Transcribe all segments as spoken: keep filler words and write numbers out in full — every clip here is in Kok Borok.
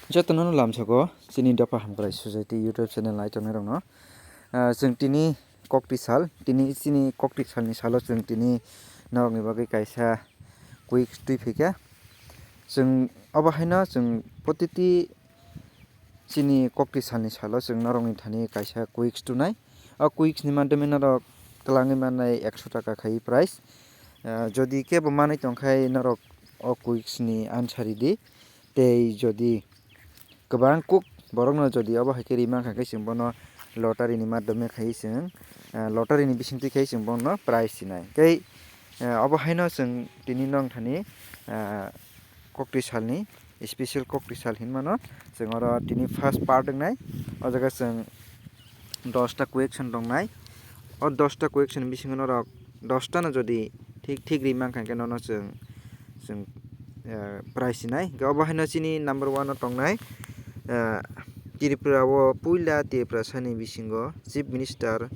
Jotono lamsoko chini Dopha Hamkrai Society YouTube channel nai tongnai rokno. Ah, chwng tini kokti sal, tini chini kokti salni salo chwng tini norokni bagwi kaisa quiz twi phaikha. Chwng obo haino chwng protiti chini kokti salni salo chwng norokni thani kaisa quiz tunai. O quiz ni madhyome norok twlangwi mannai ekso taka khai prize. Ah, jodi kebo manwi tongkhai norok o quiz ni answer ridi. Tei jodi kwbang kuk borokno jodi obo hai khe ri mankha khe chwng bono lottery ni madhyome khai chwng, ah, lottery ni bisingtwi khai chwng bono prize sinai. Tei, ah, obo haino chwng tini nong thani, ah, kokti salni special kokti sal hinmano chwng oro tini first part wngnai. O jaga chwng dosta question tongnai. O dosta question bisingo norok dosta no jodi thik thik ri mankha khe nono chwng, chwng, eh, prize sinai. Hwnkhe obo haino chini number one o tongnai, eh, Tripura o puila Tiprasani bisingo Chief Minister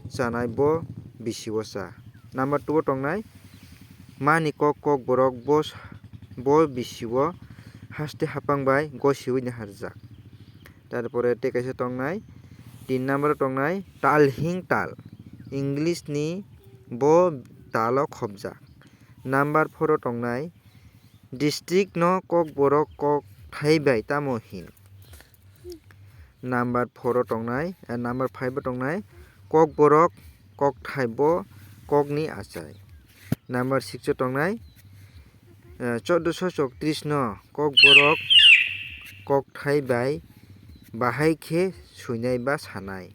chanai bo bisi o cha. Number two o tongnai mani kok kok borok bo, bo bisi o haste hapang bai gosiwi naharjak. Tarpore tei kaisa tongnai, tin number o tongnai talhing tal, English ni bo talo khobjak. Number four o tongnai district no kokborok kokthai bai tamo hin. Number four o tongnai, eh, number five o tongnai kokborok kokthai bo kokni achai. Number six o tongnai, eh, chordoso choktrish no kokborok kokthai bai bahai khe swinai ba sanai.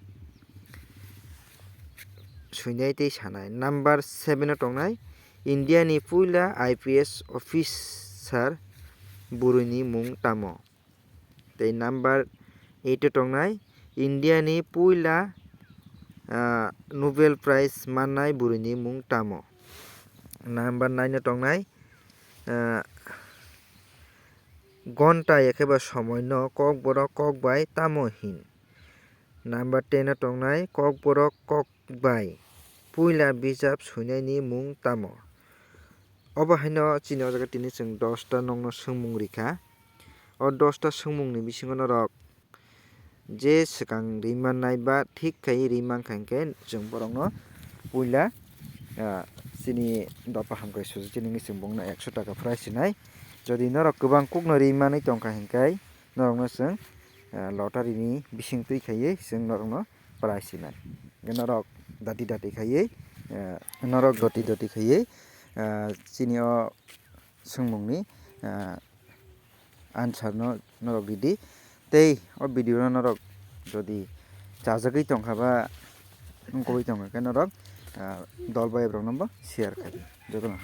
Swinai tei sanai. Number seven o tongnai India ni puila I P S officer bwrwi ni mung tamo? Tei number eight o tongnai India ni puila, ah, Nobel Prize mannai bwrwi ni mung tamo? Number nine o tongnai, ah, gonta ekheba somoi no kokborok kok bai tamo hin? Number ten o tongnai kokborok kok bai puila bijap swinai ni mung tamo? Obo haino chini o jaga tini chwng dosta nokno swngmung rikha. O dosta swngmung ni bisingo norok je swkang ri mannai ba thik khai ri mankha hinkhe chwng borokno puila, ah, chini Dopha Hamkrai Society nungwi chwng bongno ekso taka prize sinai. Jodi norok kwbang kukno ri manwi tongkha hinkhe norokno chwng, ah, lottery ni bising twi khaiwi chwng norokno prize sinai. Hinkhe norok dati dati khaiwi, ah, norok doti doti khaiwi, ah, chini o swngmungni, ah, answer no norok ridi. Tei o video no norok jodi chajagwi tongkha ba wngkogwi tongkha khe norok, ah, dol bai borok no bo share khai di. Jotono.